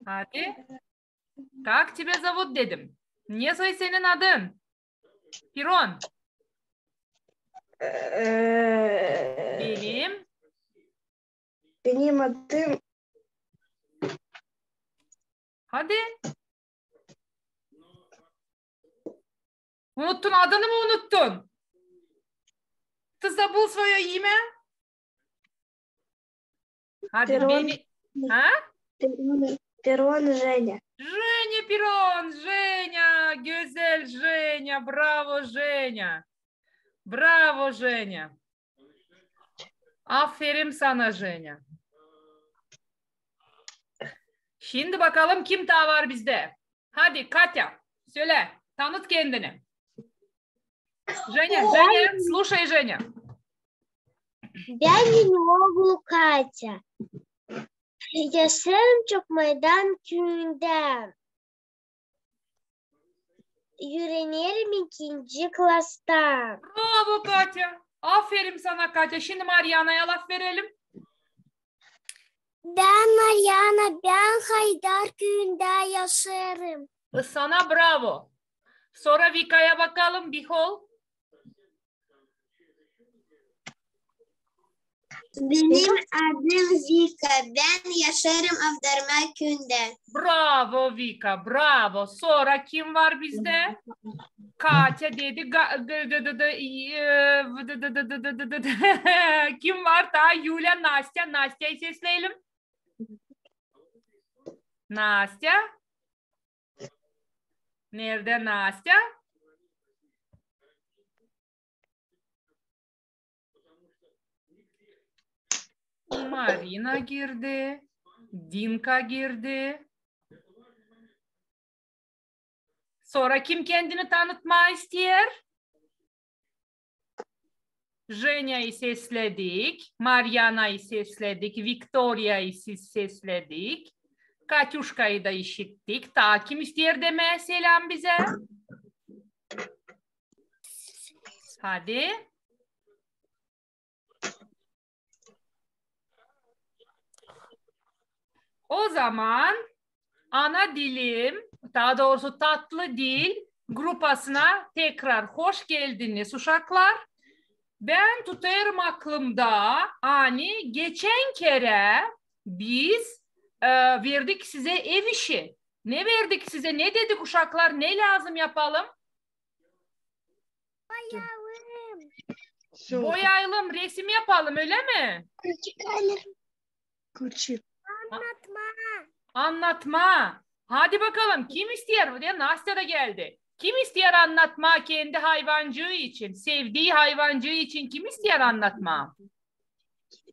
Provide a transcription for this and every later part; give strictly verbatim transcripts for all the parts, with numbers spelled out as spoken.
Hadi. Как тебя зовут dedim. Ne soy senin adın? Piron. Ee, Benim. Benim adım Hadi. Unuttun, adını mı unuttun? Ты забыл своё имя? Hadi Piron. Beni. Ha? Piron, Piron Женя. Женя Piron, Женя, gözäl Женя, bravo Женя. Bravo Женя. Aferin sana Женя. Şimdi bakalım kim taa var bizdä. Hadi Katya, sölä, tanıt kendini. Женя, Женя, слушай, Женя. Bän Yeni Oglu Katya. Yaşêêrım Çok Maydan küüyündä. Üürenerim ikinci klasta. Bravo Katya. Aferin sana Katya. Şimdi Maryanaya laf verelim. Bän Maryana, bän Haydar küüyündä yaşêêrım. Sana bravo. Sora Vikaya bakalım, Bihol. Benim adım Vika. Bän yaşêêrım Avdarma küüyündä. Bravo Vika, bravo. Sora kim var bizdä? Katya dedi. Ga- g- g- d- d- e, v- d- d- d- d- d- d- d- Kim var taa? Yuliya, Nastya. Nastyayı sesleyelim. Nastya. Neredä Nastya? Marina girdi. Dinka girdi. Sora kim kendini tanıtmaa isteer? Jenyayı sesledik, Maryanayı sesledik, Viktoriyayı se- sesledik, Katüşkayı da işittik. Taa kim isteer demää seläm bizä? Hadi. O zaman Ana Dilim, taa doorusu Tatlı Dil grupasına tekrar hoş geldiniz, uşaklar. Bän tutêrım aklımda, ani geçän kerä biz, e, verdik sizä ev işi. Ne verdik sizä, ne dedik, uşaklar, ne lääzım yapalım? Boyayalım. Boyayalım, resim yapalım, ölä mi? Kırçık. Anlatma. Annatma. Hadi bakalım, kim isteer? Ve Nastya da geldi. Kim isteer annatma kendi hayvancıı için, sevdii hayvancıı için kim isteer annatma?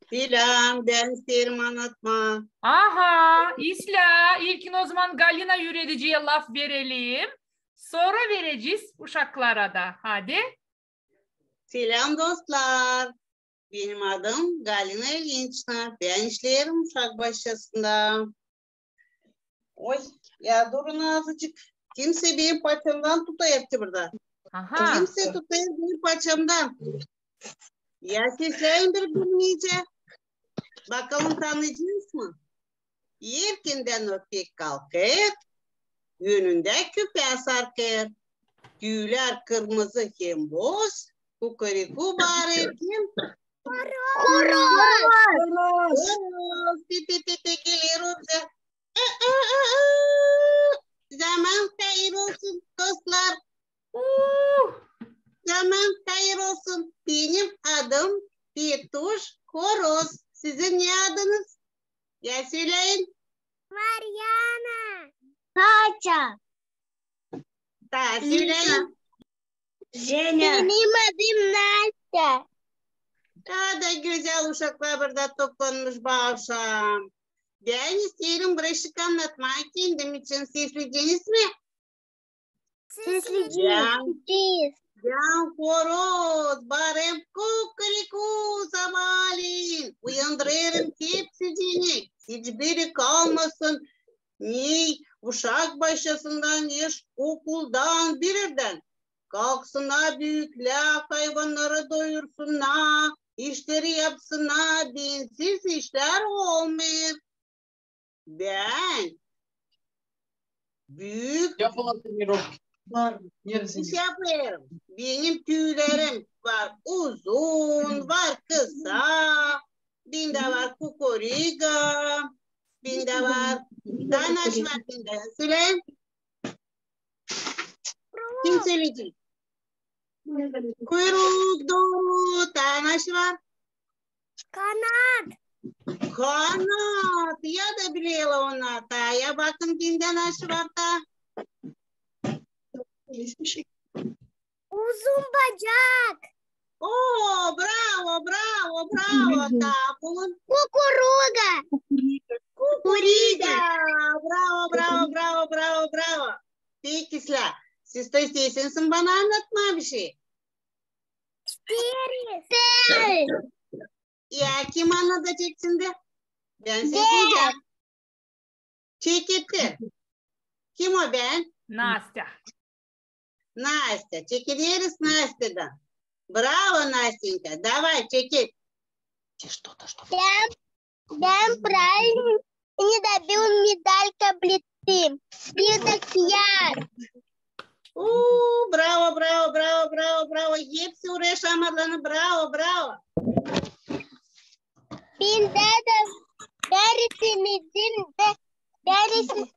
Seläm, bän isteerim annatma. Aha, islää. İlkin o zaman Galina üürediciyä laf verelim. Sora verecez uşaklara da. Hadi. Seläm, dostlar. Benim adım Galina İlinçna. Bän işleerim uşak başçasında. Oy, ya durun azıcık. Kimsey benim paçamdan tutêr burada. Aha. Kimsey tutêr benim paçamdan. Ya sesleyin bir-birinizi. Bakalım, tanıyacez mı? Erkindän öpek kalkêr, önündä küpä sarkêr. Tüülär kırmızı hem boz, kukuriku baarêr kim? Horoz. Horoz. Pi, pi, pi, pi, geler o bizä. Ü, ü, ü, ü. Zaman hayır olsun, dostlar. Uh, Zaman hayır olsun. Benim adım Petuş Horoz. Sizin ne adınız? Ya söleyin. Maryana. Katya. Taa söleyin. Женя. Benim adım Nastya. Taa da gözäl uşaklar burada toplanmış bu avşam. Bän isteerim birazcık annatmaa kendim için. Sesleceniz mi? Sesleceniz. Bän horoz baarêrım kukuriku sabaalän. Uyandırêrım hepsicini. Hiç biri kalmasın. Ney uşak başçasından, ney okuldan, birerdän. Kalksınnar büüklär, hayvannarı doyursunnar, işleri yapsınnar, bensiz işlär olmêêr. Bän Büük. Yapamazsın, yok. Var. Yarısı. İş yapêrım. Benim tüülerim var uzun, var kısa. Bendä var kukuriga. Bendä var. Taa ne var bendä? Söleyin. Kim söleyecek? Kuyruk, dooru. Taa ne var? Kanat. Kanat. Ya da bilä onu taa. Ya bakın, bendä ne var taa? Uzun bacak. Oo, bravo, bravo, bravo. Taa bunun kukuriga. Kukuriga. Bravo, bravo, bravo, bravo, bravo. Peki, islää. Siz dä isteersiniz bana annatmaa bir şey? İsteeriz. Ya kim annadacek şindi? Bän seçecäm. Çekettir. Kim o bän? Nastya. Nastya. Çekideriz Nastyadan. Bravo, Nastenka. Davay, çeket. Bän, bän правильно добил медаль, kablittim. Bir dä kiyat. Oo, bravo, bravo, bravo, bravo, bravo. Hepsi uuraşamadılar. Bravo, bravo. Bendä dä bir resim, bendä bir resim,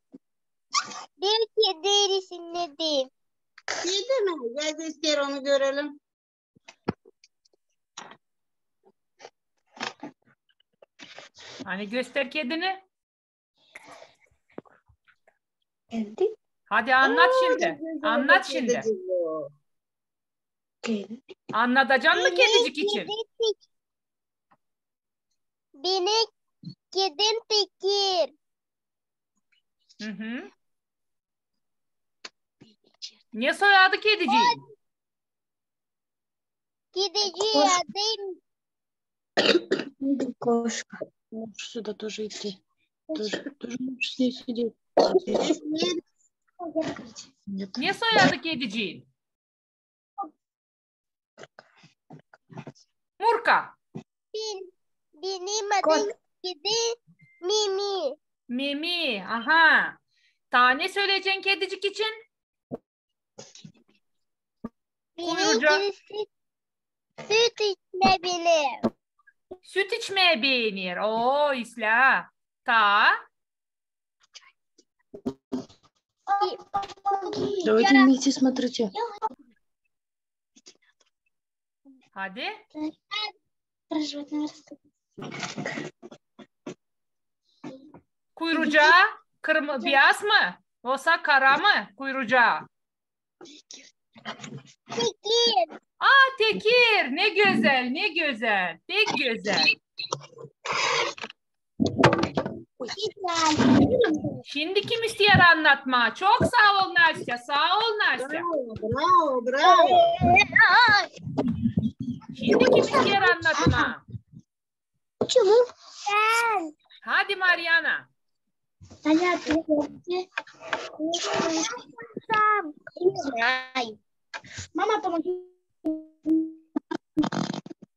bir kedi resimnedim. Kedi mi? Gel göster onu görelim. Hani göster kedini. Hadi annat şindi. Annat şindi. Annadacan mı kedicik için? Benim kedim tekir. Hı hı. Ne soyadı kediciin? Kediciin adı Koşka. Можешь сюда тоже идти. Тоже, тоже можешь здесь сидеть. Нет. Ne soyadı kediciin? Murka. Benim adım kedi Mimi. Mimi, aha. Taa ne söleyecän kedicik için? Kuyruk. Süt, süt içmää beener. Süt içmää beener. Oo, islää. Taa? Давайте вместе смотрите. Hadi. Kuyrucaa kırmı, biyaz mı? Osa kara mı kuyrucaa? Tekir. Aa, tekir. Ne gözäl, ne gözäl. Pek gözäl. Şindi kim isteer annatmaa? Çok saa ol, Nastya. Saa ol, Nastya. Bravo, bravo, bravo. Şindi kim isteer annatmaa? Почему? Bän. Hadi, Mariana. Понятно. Не знаю. Мама, помоги.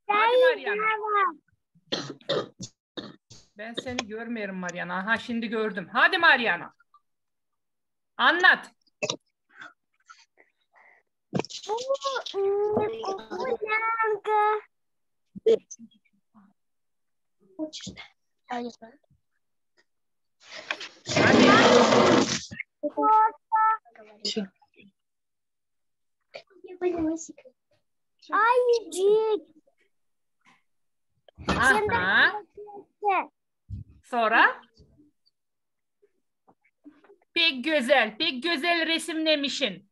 Hadi, Mariana. Bän seni görmeerim, Mariana. Aha, şindi gördüm. Hadi, Mariana. Annat. Bu, bu langa. Hadi. Ayıcık. Aha. Sora? Pek gözäl, pek gözäl resimnemişin.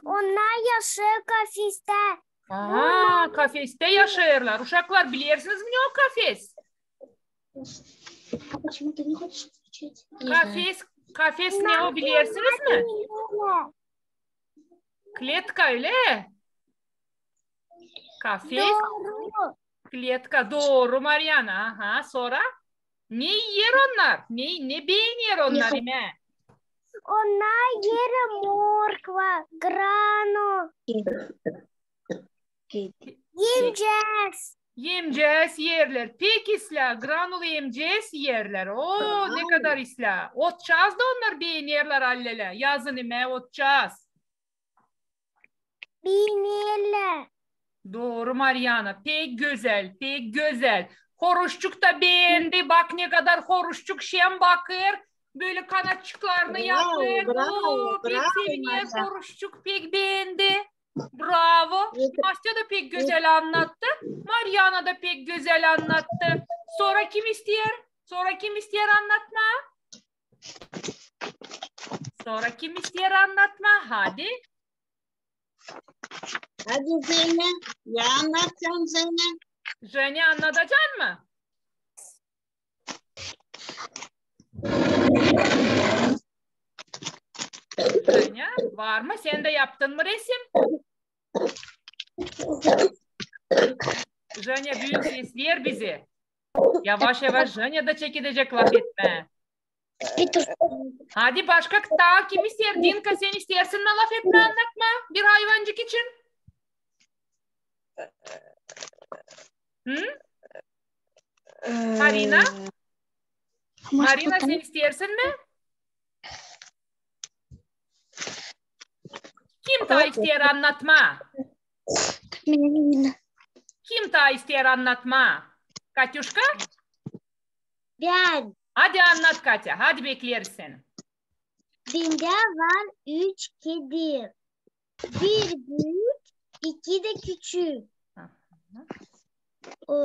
Onnar yaşêêr kafestää. Aa, kafestää yaşêêrlar. Uşaklar, bilersiniz mi, ne o kafes? Kafes, kafes ne o, bilersiniz mi? Kletka, ölä? Kafes. Dooru. Kletka, dooru, Mariana. Aha, sora? Ne iyer onnar? Ne, ne beener onnar imää? Onnar iyer morkva, grano. Yiyecek. Emcäz, iyerlär. Pek islää, granula emcäz, iyerlär. O, ne kadar islää. Otçaaz da onnar beenerlär alelä. Yazın imää otçaaz. Beenerlär. Dooru, Mariana. Pek gözäl, pek gözäl. Horuşçuk ta beendi. Bak, ne kadar horuşçuk şen bakêr. Bölä kanatçıklarını yapêr. Bravo, bravo, bravo, Mariana. Pek seviner horuşçuk, pek beendi. Bravo. Nastya da pek gözäl annattı. Mariana da pek gözäl annattı. Sora kim isteer? Sora kim isteer annatmaa? Sora kim isteer annatmaa? Hadi. Hadi, Zenya. Ya annatacan, Zenya? Zenya, annatacan mı? Zenya, var mı? Sän dä yaptın mı resim? Zenya büün sesleer bizi. Yavaş-yavaş Zenya da çekedecek lafetmää. Hadi başka, taa kim isteer? Dinka, sän isteersin mi lafetmää, annatmaa bir hayvancık için? Hı? Marina? Marina, sän isteersin mi? Kim taa isteer annatmaa? Kim taa isteer annatmaa? Katüşka? Bän. Hadi annat, Katya. Hadi, bekleeriz seni. Bendä var üç kedi. Bir büük, iki dä küçük. Aha. O,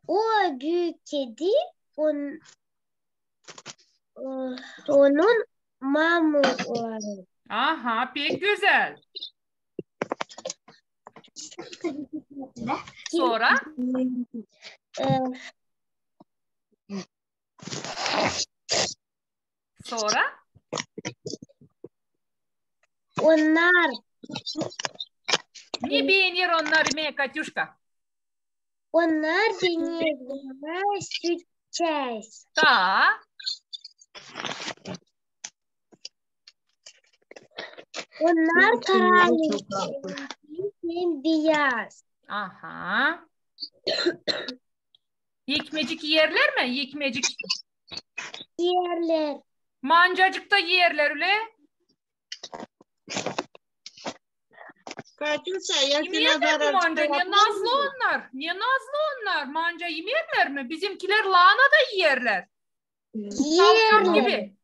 o büük kedi, on, o, onun mamuları. Aha, pek gözäl. Sora? E, Sora? Onnar. Ne beener onnar imää, Katüşka? Onnar beener sütçäz. Taa? Onnar kara renkli hem biyaz. Aha. Ekmecik iyerlär mi? Ekmecik. İyerlär. Mancacık ta iyerlär, ölä? Katüşka, ya... İmeerlär mi manca? Ne nazlı onnar. Ne nazlı onnar. Manca imeerlär mi? Bizimkilär laana da iyerlär. Tavşan gibi.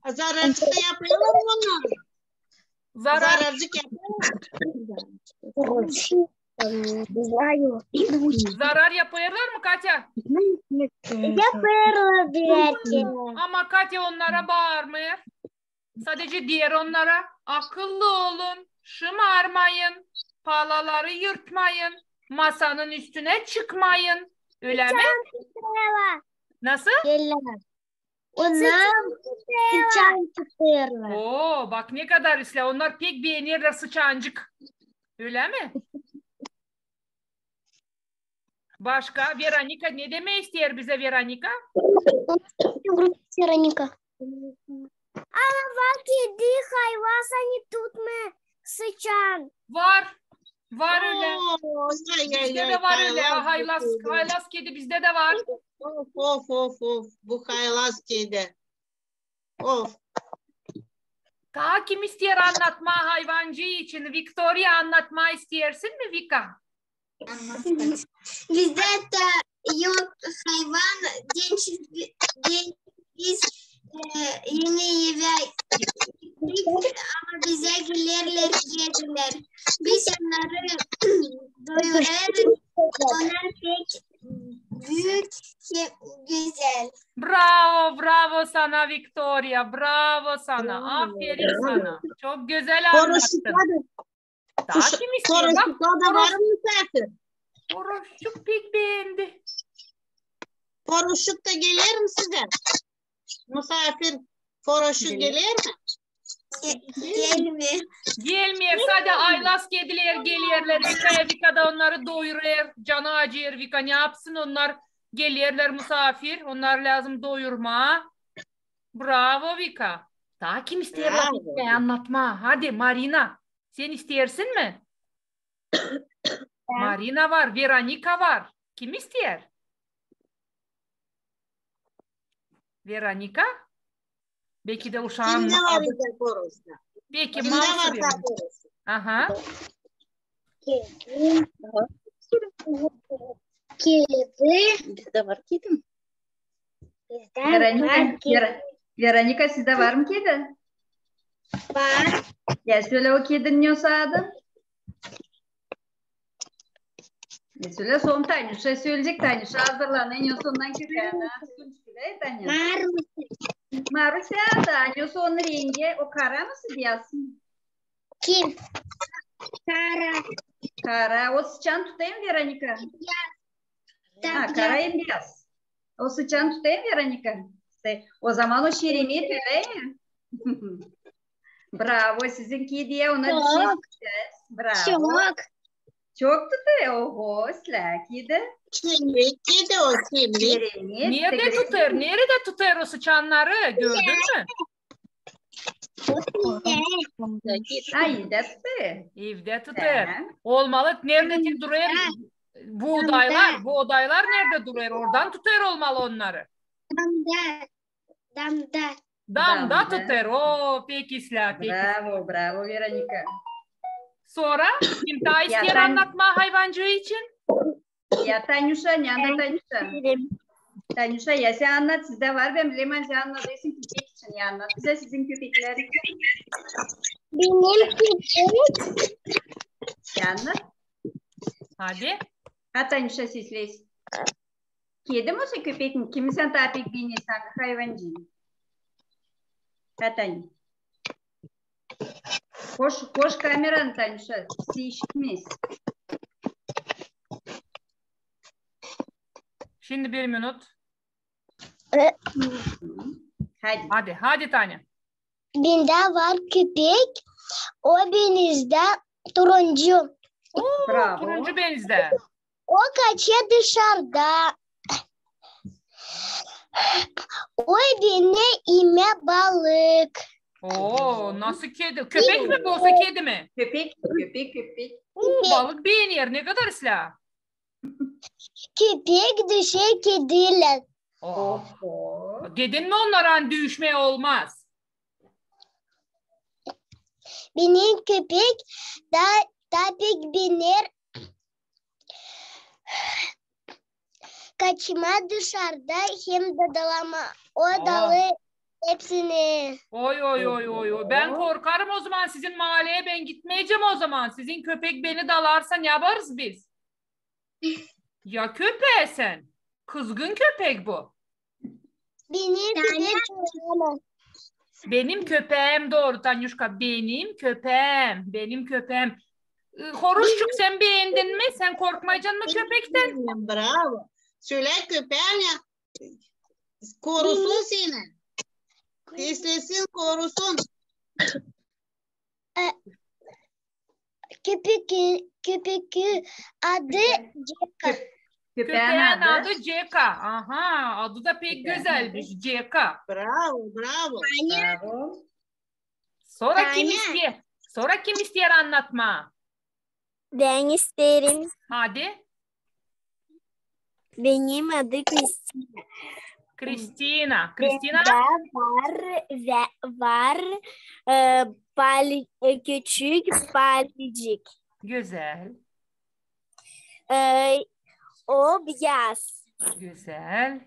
Zararcık da yapêrlar mı onnar? Zarar. Zararcık yapêrlar. Zarar yapêrlar mı, Katya? Yapêrlar bilerkän. Ama Katya onnara baarmêêr. Sadece deer onnara: akıllı olun, şımarmayın, palaları yırtmayın, masanın üstünä çıkmayın. Ölä mi? Nasıl? Onnar sıçan tutêrlar. Oo, bak ne kadar islää. Onnar pek beenerlär sıçancık. Ölä mi? Başka? Veronika, ne demää isteer bizä Veronika? Veronika. Ama var kedi, hayvan, sani tutma sıçan. Var. Var ölä. Oo, ay, ay, ay, bizdä dä var ölä. Haylaz, haylaz kedi bizdä dä var. Of, of, of, of. Bu haylaz kedi. Of. Taa kim isteer annatmaa hayvancıı için? Viktoriya, annatmaa isteersin mi, Vika? Bizdä dä yok hayvan, genç, genç biz, e, eni evä, ama bizä gelerlär kedilär. Biz onnarı doyurêrız. Onnar pek büük hem gözäl. Bravo, bravo sana, Viktoriya, bravo sana, aferin sana. Çok gözäl annattın. Taa kim isteer? Bak, horoşçuk da var mı musaafir? Horoşçuk pek beendi. Horoşçuk da geler mi sizä? Musaafir horoşçuk geler mi? Ge-, gelmeer. Gelmeer. Sade aylaz kedilär gelerlär. Vika, Vika da onnarı doyurêr. Canı acıyêr Vika. Ne yapsın onnar? Gelerlär musaafir. Onnarı lääzım doyurmaa. Bravo, Vika. Taa kim isteer lafetmää, annatmaa? Hadi, Marina. Sän isteersin mi? Marina var, Veronika var. Kim isteer? Veronika? Belki dä uşaanın adı. Peki, kimdä var Veronika? Aha. Kedi. Bizdä var kedi. Veronika, Veronika, sizdä var mı kedi? Var. Ya sölä o kedinin ne adı? Ya sölä, son Tanuşa söleyecek, Tanuşa hazırlanêr, en sonundan köpek. Maruся. Maruся, Tanuşa, onun rengi o kara mı, beyaz mı? Kim? Kara. Kara. O sıçan tutêr mı, Veronika? Beyaz. Ha, kara hem beyaz. O sıçan tutêr mı, Veronika? O zaman o şeremet, ölä mi? Bravo, sizinkiydi ya, ona bir şey isteyecez. Bravo. Çok. Çok tutêr, oho, islää kedi. Şeremet kedi o, şeremet. Neredä tutêr, neredä tutêr o sıçannarı, gördün mü? Ay, evdä tutêr. Evdä tutêr. Olmalı, neredä ki durêr buğdaylar, buğdaylar neredä durêr, oradan tutêr olmalı onnarı. Damda. Damda. Damda tutêr. O, pek islää, pek islää. Bravo, bravo, Veronika. Sora kim taa isteer annatmaa hayvancıı için? Ya Tanuşa, ne annat Tanuşa? Tanuşa, ya sän annat, sizdä var, bän bilerim, sän annadêrsın köpek için, ya annat bizä sizin köpekleri. Benim köpek. Ya annat. Hadi. Ha, Tanuşa, sesleş. Kedi mi osa köpek mi? Kimi sän taa pek beenersin, hayvancıı? Ha, Tanü. Koş, koş kameranı, Tanuşa, sizi işitmeeriz. Şindi bir minut. E. Hadi. Hadi, hadi, Tanya. Bendä var köpek, o benizdä turuncu. Oo, bravo. Turuncu benizdä. O kaçêr dışarda. O beni imää balık. Oo, nasıl kedi? Köpek mi bu, osa kedi mi? Köpek, köpek, köpek. Oo, balık beener, ne kadar islää. Köpek düşer kedilär. Oo. Dedin mi onnara düşmää olmaz? Benim köpek taa, taa pek beener kaçmaa dışarda hem dä dalamaa. O dalêr hepsini. Oy, oy, oy, oy, oy. Bän korkarım o zaman, sizin maaleyä bän gitmeyecäm o zaman. Sizin köpek beni dalarsa ne yaparız biz? Ya köpää sän? Kızgın köpek bu. Benim köpeğim. Benim köpeğim, dooru, Tanuşka. Benim köpeğim, benim köpeğim. I, horozçuk, sän beendin mi? Sän korkmaycan mı köpektän? Bravo. Sölä köpeeni korusun seni. Seslesin, korusun. E, köpek, köpek adı Ceka. Köpeğin adı Ceka. Aha, adı da pek gözälmiş, Ceka. Bravo, bravo. Bravo. Sora kim isteer? Sora kim isteer annatmaa? Bän isteerim. Hadi. Benim adım Kristina. Kristina. Kristina. Bendä var, var, e, pali-, e, küçük palicik. Gözäl. E, o beyaz. Gözäl.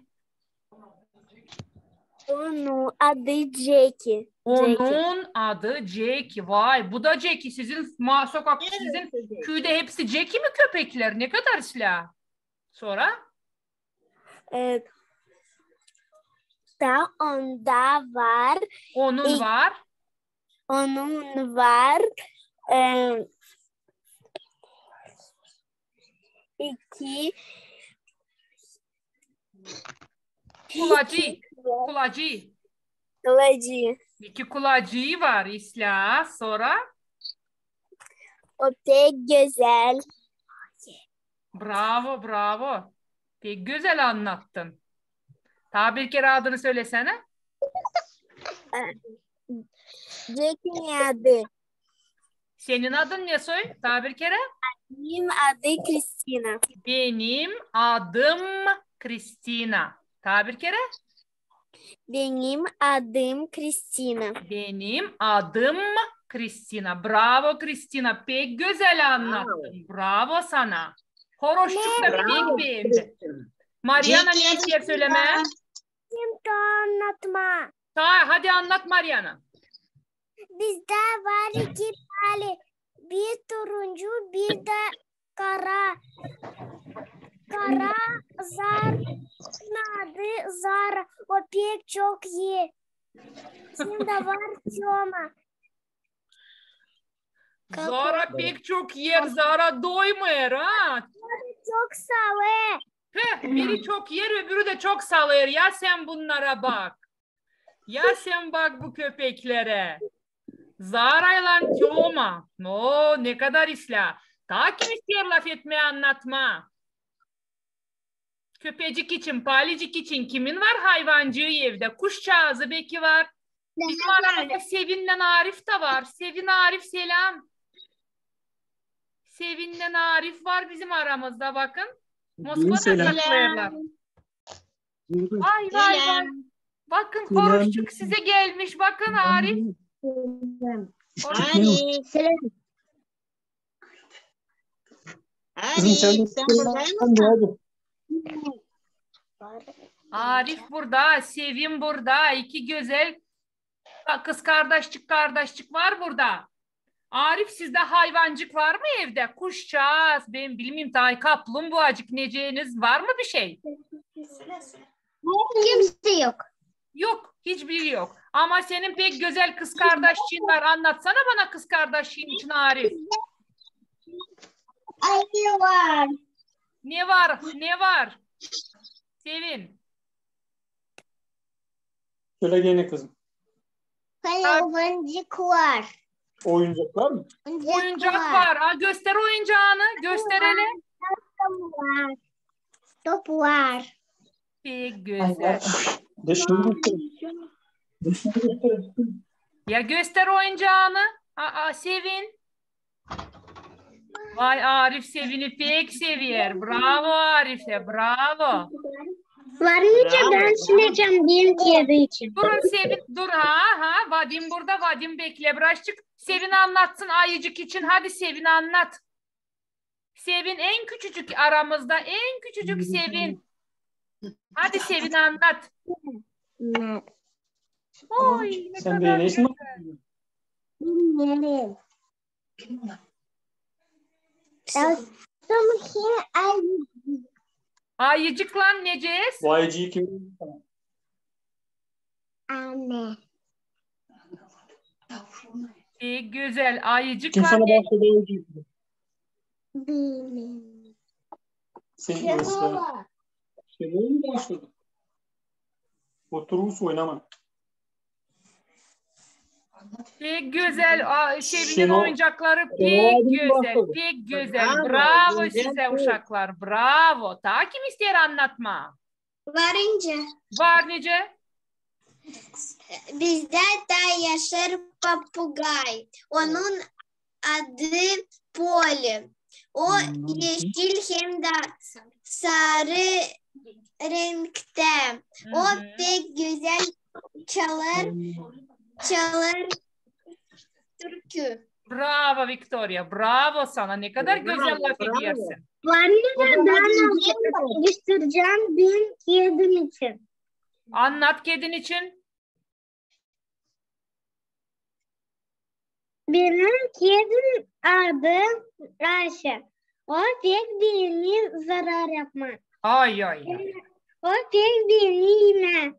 Onun adı Ceki. Onun adı Ceki. Vay, bu da Ceki. Sizin ma-, sokak, sizin küüdä hepsi Ceki mi köpeklär? Ne kadar islää. Sora? E, taa onda var. Onun var. Onun var. E, iki Kulacıı. Kulacıı. Kulacıı. İki kulacıı var, islää, sora? O pek gözäl. Bravo, bravo. Pek gözäl annattın. Taa bir kerä adını sölesänä. Cekinin adı. Senin adın ne, soy? Taa bir kerä. Benim adım Kristina. Benim adım Kristina. Taa bir kerä. Benim adım Kristina. Benim adım Kristina. Bravo, Kristina. Pek gözäl annattın. Bravo sana. Horoşçuk da pek beendi. Mariana ne isteer sölemää? Kim to annatma? Taa, hadi annat, Mariana. Bizdä var iki pali. Bir turuncu, bir dä kara. Kara zar, adı Zara. O pek çok iyer. Hem dä var Toma. Zara pek çok iyer, Zara doymêêr, ha? Çok salêêr. Heh, biri çok iyer, öbürü dä çok salêêr. Ya sän bunnara bak. Ya sän bak bu köpeklerä. Zaraylan Toma. O, ne kadar islää. Taa kim isteer lafetmää, annatmaa? Köpecik için, palicik için kimin var hayvancıı evdä? Kuşçaazı beki var. Bizim aramızda Sevinnän Arif ta var. Sevin, Arif, selam. Sevinnän Arif var bizim aramızda, bakın. Moskvada saklêêrlar. Vay, vay, vay. Bakın, Horoşçuk sizä gelmiş. Bakın, Arif. Horoşçuk. Arif, sän buradaymısan? Arif burada, Sevin burada. İki gözäl ka-, kızkardaşçık, kardaşçık var burada. Arif, sizdä hayvancık var mı evdä? Kuşçaaz, bän bilmeerim, taa kaplumbaacık, neceniz var mı bir şey? Kimsä yok. Yok, hiçbiri yok. Ama senin pek gözäl kızkardaşçıın var. Annatsana bana kızkardaşçıın için, Arif. Ayı var. Ne var? Ne var? Sevin. Sölä genä, kızım. Hayvancıklar. Oyuncaklar mı? Oyuncak var. Aa, göster oyuncaanı. Göster hele. Toplar. Pek gözäl. Ya göster oyuncaanı. Aa, Sevin. Vay, Arif Sevin'i pek sever. Bravo Arifä, bravo. Var nicä, bän söleyecäm, benim kedi için. Durun Sevin, dur, ha, ha. Vadim burada, Vadim, beklä birazcık. Sevin annatsın ayıcık için. Hadi Sevin, annat. Sevin en küçücük aramızda, en küçücük Sevin. Hadi Sevin, annat. Oy, ne kadar güzel. Bilmeerim. Ayıcıklan necez? Bu ayıcıı kim? Anne. Pek gözäl. Ayıcıklan ne? Kim sana başladı ayıcık? Benim. Sen Şenol mu başladı? Otur, Rus, oynama. Pek gözäl. Aa, Sevin'in oyuncakları pek gözäl, pek gözäl. Bravo sizä, uşaklar, bravo. Taa kim isteer annatmaa? Var nicä. Var nicä. Bizdä taa yaşêêr popugay. Onun adı Poli. O eşil hem dä sarı renktä. O pek gözäl çalêr, çalêr türkü. Bravo, Viktoriya, bravo sana. Ne kadar gözäl lafedärsin. Var nicä, bän gösterecäm benim kedim için. Annat kedin için. Benim kedim adı Aşa. O pek beener zarar yapmaa. Ay, ay, ay. O pek beener imää,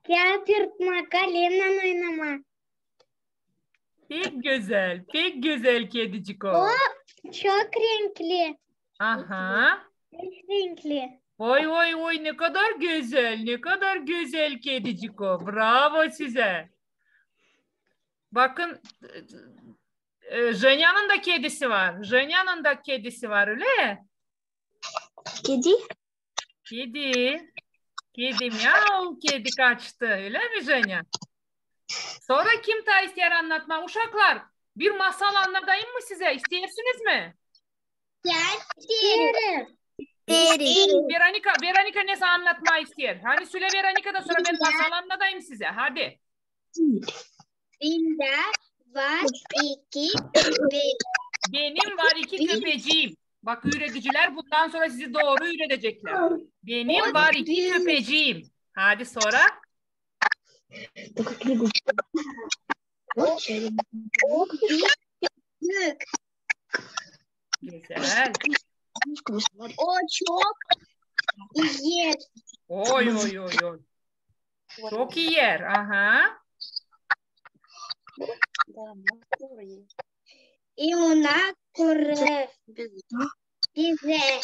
kiyat yırtmaa, kalemnän oynamaa. Pek gözäl, pek gözäl kedicik o. O çok renkli. Aha. Pek renkli. Oy, oy, oy, ne kadar gözäl, ne kadar gözäl kedicik o. Bravo sizä. Bakın, e, Jenyanın da kedisi var. Jenyanın da kedisi var, ölä? Kedi? Kedi. Kedi, miau, kedi kaçtı. Ölä mi, Jenya? Sora kim taa isteer annatmaa? Uşaklar, bir masal annadayım mı sizä? İsteersiniz mi? Veronika, Veronika neysä annatmaa isteer. Hadi sölä, Veronika, da sora bän masal annadayım sizä. Hadi. Bendä var iki köpek. Benim var iki köpeciğim. Bak, üüredicilär bundan sora sizi dooru üüredeceklär. Benim var iki köpeciğim. Hadi sora. O, o bir köpek. Gözäl. O çok iyer. Oy, oy, oy, oy. Çok iyer, aha. İmuna kurê bizä.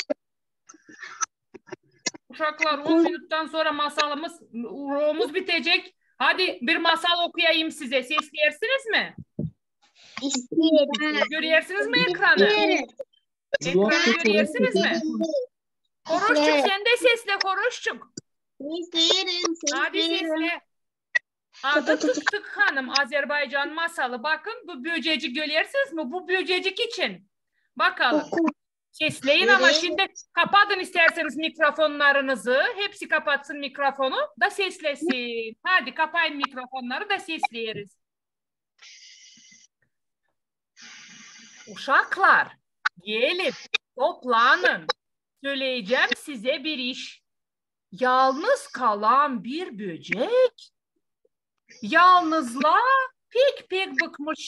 Uşaklar, on minuttan sora masalımız, urogumuz bitecek. Hadi bir masal okuyayım sizä. Sesleersiniz mi? İsteerim. Görersiniz mi ekranı? İsteerim. Ekranı görersiniz mi? Horoşçuk, sän dä seslä, Horoşçuk. İsteerim. Hadi seslä. Adı Tık-Tık hanım, Azerbaycan masalı. Bakın, bu böcecik, görersiniz mi? Bu böcecik için. Bakalım. Sesleyin, ama şindi kapatın isteerseniz mikrofonnarınızı. Hepsi kapatsın mikrofonu da seslesin. Hadi kapayın mikrofonnarı da sesleeriz. Uşaklar, gelin, toplanın. Söleyecäm sizä bir iş. Yalnız kalan bir böcek yalnızlaa pek-pek bıkmış.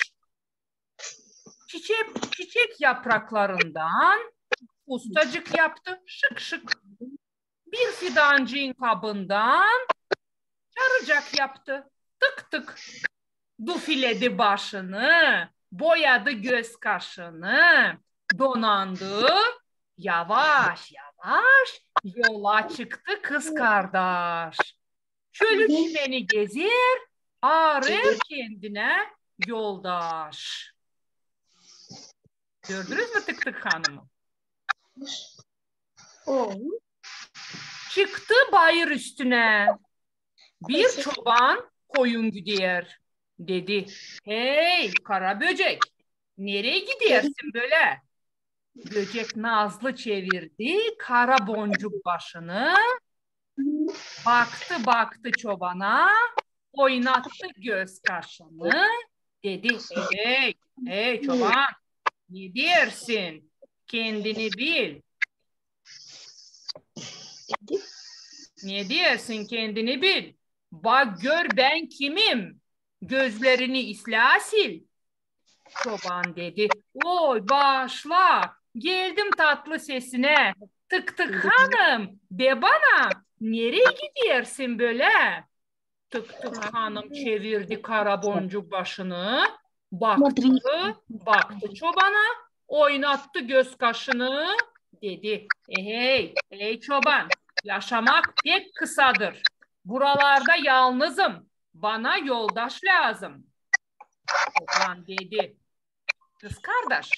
Çiçek, çiçek yapraklarından ustacık yaptı, şık-şık. Bir fidancıın kabından çarıcak yaptı, Tık-Tık. Dufiledi başını, boyadı göz-kaşını, donandı, yavaş-yavaş yola çıktı kızkardaş. Çölü-çimeni gezer, arêr kendinä yoldaş. Gördünüz mü Tık-Tık hanımı? Çıktı bayır üstünä. Bir çoban koyun güder. Dedi: "Hey, kara böcek, nereyi gidersin bölä?" Böcek nazlı çevirdi kara boncuk başını, baktı-baktı çobana, oynattı göz-kaşını, dedi: "Hey, hey, çoban, ne deersin? Kendini bil. Ne deersin, kendini bil. Bak gör, bän kimim? Gözlerini islää sil." Çoban dedi: "Oy, baaşla, geldim tatlı sesinä. Tık-Tık hanım, de bana, nereyi gidersin bölä?" Tık-Tık hanım çevirdi kara boncuk başını, baktı, baktı çobana, oynattı göz-kaşını, dedi: "Ey, ey çoban, yaşamak pek kısadır. Buralarda yalnızım, bana yoldaş lääzım." Çoban dedi: "Kızkardaş,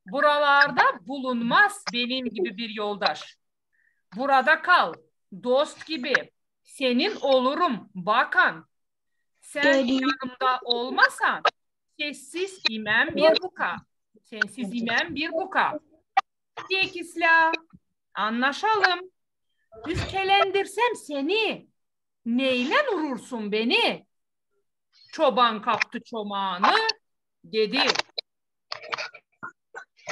buralarda bulunmaz benim gibi bir yoldaş. Burada kal, dost gibi, senin olurum bakan. Sän yanımda olmasan, sensiz imem bir buka. Sensiz imem bir buka." "Pek islää, annaşalım. Üfkelendirsem seni, neylän urursun beni?" Çoban kaptı çomaanı, dedi: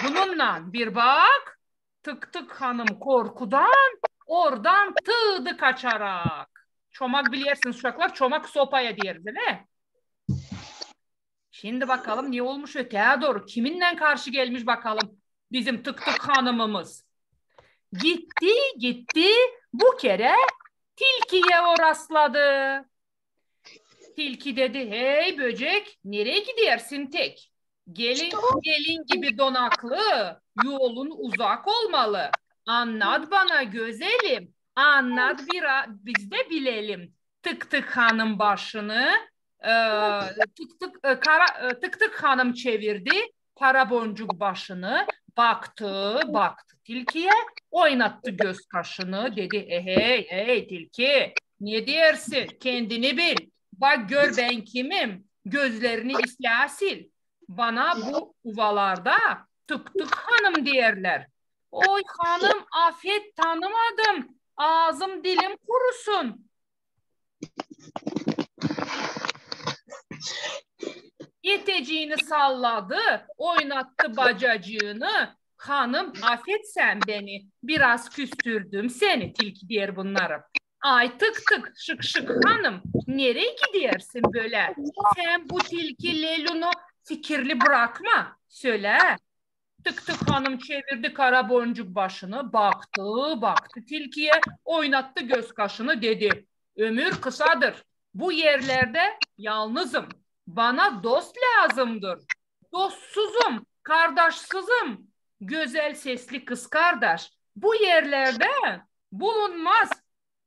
"Bununnan bir bak." Tık-Tık hanım korkudan oradan tüüdü kaçarak. Çomak, bilersiniz, uşaklar, çomak sopaya deeriz, ölä mi? Şindi bakalım, ne olmuş ötää dooru. Kiminnän karşı gelmiş bakalım bizim Tık-Tık hanımımız. Gitti, gitti, bu kerä tilkiyä o rastladı. Tilki dedi: "Hey, böcek, nereyi gidersin tek? Gelin, gelin gibi donaklı, yolun uzak olmalı. Annat bana, gözelim, annat, bir, biz dä bilelim." Tık-Tık hanım başını, e, Tık-Tık, e, kara, e, Tık-Tık hanım çevirdi kara boncuk başını, baktı, baktı tilkiyä, oynattı göz-kaşını, dedi: "Ey, ey, ey, tilki, ne deersin, kendini bil. Bak gör, bän kimim, gözlerini islää sil. Bana bu uvalarda Tık-tık hanım deyerlär. Oy, hanım, afet, tanımadım. Aazım, dilim kurusun. Eteciini salladı, oynattı bacacıını. Hanım, afet sän beni, biraz küstürdüm seni, tilki deer bunnarı. Ay, tık-tık, şık-şık hanım, nereyi gidersin bölä? Sän bu tilki Lelunu fikirli brakma, sölä. Tık-tık hanım çevirdi kara boncuk başını, baktı, baktı tilkiyä, oynattı göz kaşını, dedi: Ömür kısadır, bu erlerdä yalnızım, bana dost lääzımdır. Dostsuzum, kardaşsızım, gözäl sesli kızkardaş, bu erlerdä bulunmaz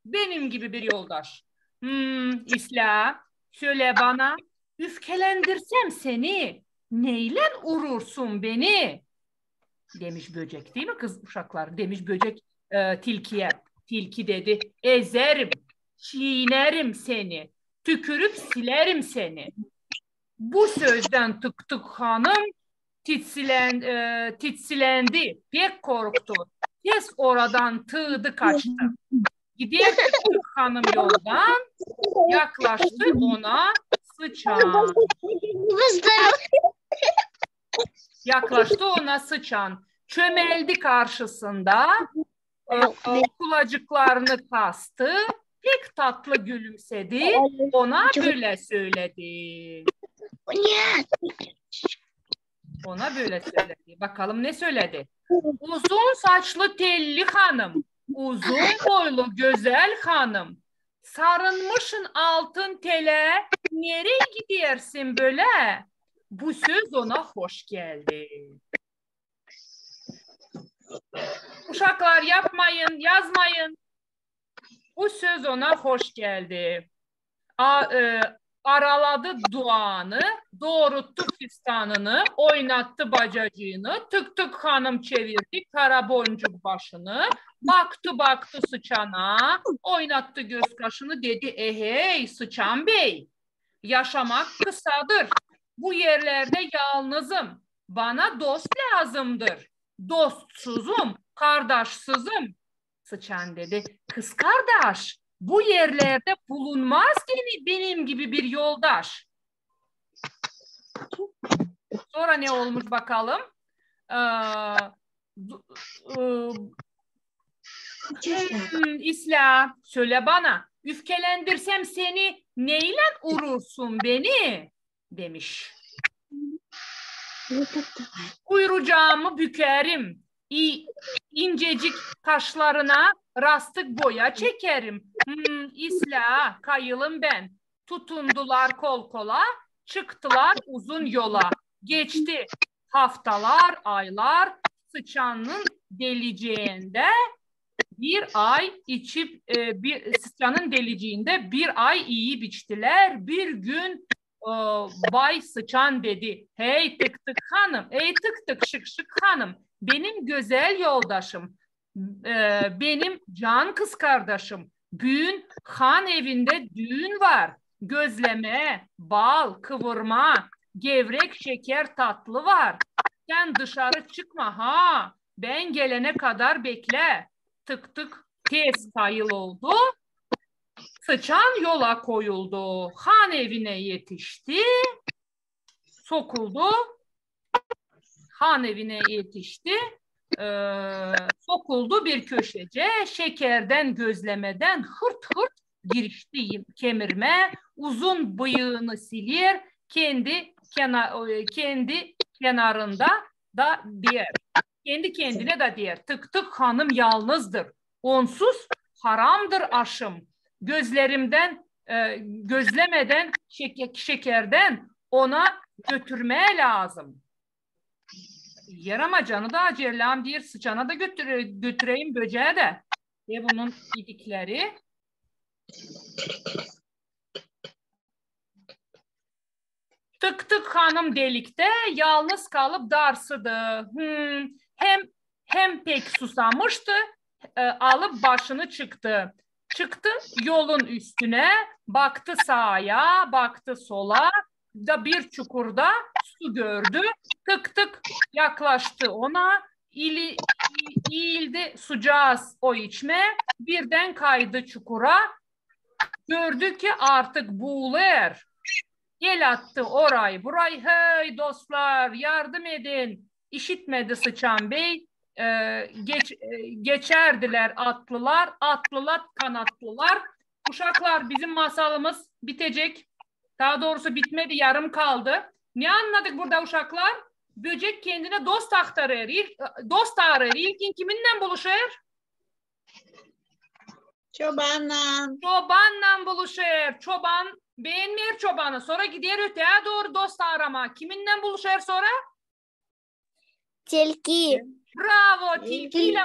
benim gibi bir yoldaş. Hmm, islää, sölä bana, üfkelendirsem seni, neylän urursun beni? Demiş böcek, diil mi, kız uşaklar? Demiş böcek, e, tilkiyä. Tilki dedi: Ezerim, çiinerim seni, tükürüp silerim seni. Bu sözdän tık-tık hanım titsilen-, e, titsilendi, pek korktu. Tez oradan tüüdü, kaçtı. Gider tık-tık hanım yoldan, yaklaştı ona sıçan. Yaklaştı ona sıçan. Çömeldi karşısında, e, e, kulacıklarını kastı, pek tatlı gülümsedi, ona bölä söledi. Ona bölä söledi. Bakalım, ne söledi? Uzun saçlı telli hanım, uzun boylu gözäl hanım, sarılmışın altın telä, nereyi gidersin bölä? Bu söz ona hoş geldi. Uşaklar, yapmayın, yazmayın. Bu söz ona hoş geldi. A, e, araladı duanı, dooruttu fistanını, oynattı bacacıını, tık-tık hanım çevirdi kara boncuk başını, baktı, baktı sıçana, oynattı göz kaşını, dedi: Ehey, sıçan bey, yaşamak kısadır. Bu erlerdä yalnızım, bana dost lääzımdır. Dostsuzum, kardaşsızım. Sıçan dedi: Kızkardaş, bu erlerdä bulunmaz gene benim gibi bir yoldaş. Sora ne olmuş bakalım? E, du-, e, hmm, islää, sölä bana, üfkelendirsem seni, neylän urursun beni? Demiş. Kuyrucaamı bükerim, i-, incecik kaşlarına rastık boya çekerim. Hmm, islää, kayılım bän. Tutundular kol-kola, çıktılar uzun yola. Geçti haftalar, aylar, sıçanın deliciindä bir ay içip, e, bir, sıçanın deliciindä bir ay iyip içtilär. Bir gün, e, bay sıçan dedi: Hey, tık-tık hanım, ey, tık-tık, şık-şık hanım, benim gözäl yoldaşım, e, benim can kızkardaşım, büün han evindä düün var. Gözlemä, bal, kıvırma, gevrek, şeker, tatlı var. Sän dışarı çıkma ha, bän gelenä kadar beklä. Tık-tık tez kayıl oldu. Sıçan yola koyuldu. Han evinä etişti. Sokuldu. Han evinä etişti. E, sokuldu bir köşecä, şekerdän, gözlemedän hırt-hırt girişti kemirmää, uzun bıyıını siler, kendi kena-, e, kendi kenarında da deer. Kendi kendinä dä deer: Tık-tık hanım yalnızdır. Onsuz haramdır aşım. Gözlerimdän, e, gözlemedän, şeke-, şekerdän ona götürmää lääzım. Yaramacanı da acelem deer, sıçana da götüre-, götüreyim, böcää dä. Ve bunun idikleri. Tık-tık hanım deliktä yalnız kalıp darsıdı. Hmm, hem, hem pek susamıştı, e, alıp başını çıktı. Çıktı yolun üstünä, baktı saaya, baktı sola, da bir çukurda su gördü. Tık tık yaklaştı ona. İli, iildi sucaaz o içmää. Birdän kaydı çukura. Gördü ki, artık buulêr. El attı oray-buray. Hey, dostlar, yardım edin! İşitmedi sıçan bey. E, geç, e, geçärdilär atlılar, atlılar, kanatlılar. Uşaklar, bizim masalımız bitecek. Taa doorusu bitmedi, yarım kaldı. Ne annadık burada, uşaklar? Böcek kendinä dost ahtarêr. İlk, dost arêêr. İlkin kiminnän buluşêr? Çobannan. Çobannan buluşêr. Çoban beenmeer çobanı. Sora gider öteyä dooru dost aramaa. Kiminnän buluşêr sora? Tilki. Bravo, tilkiylän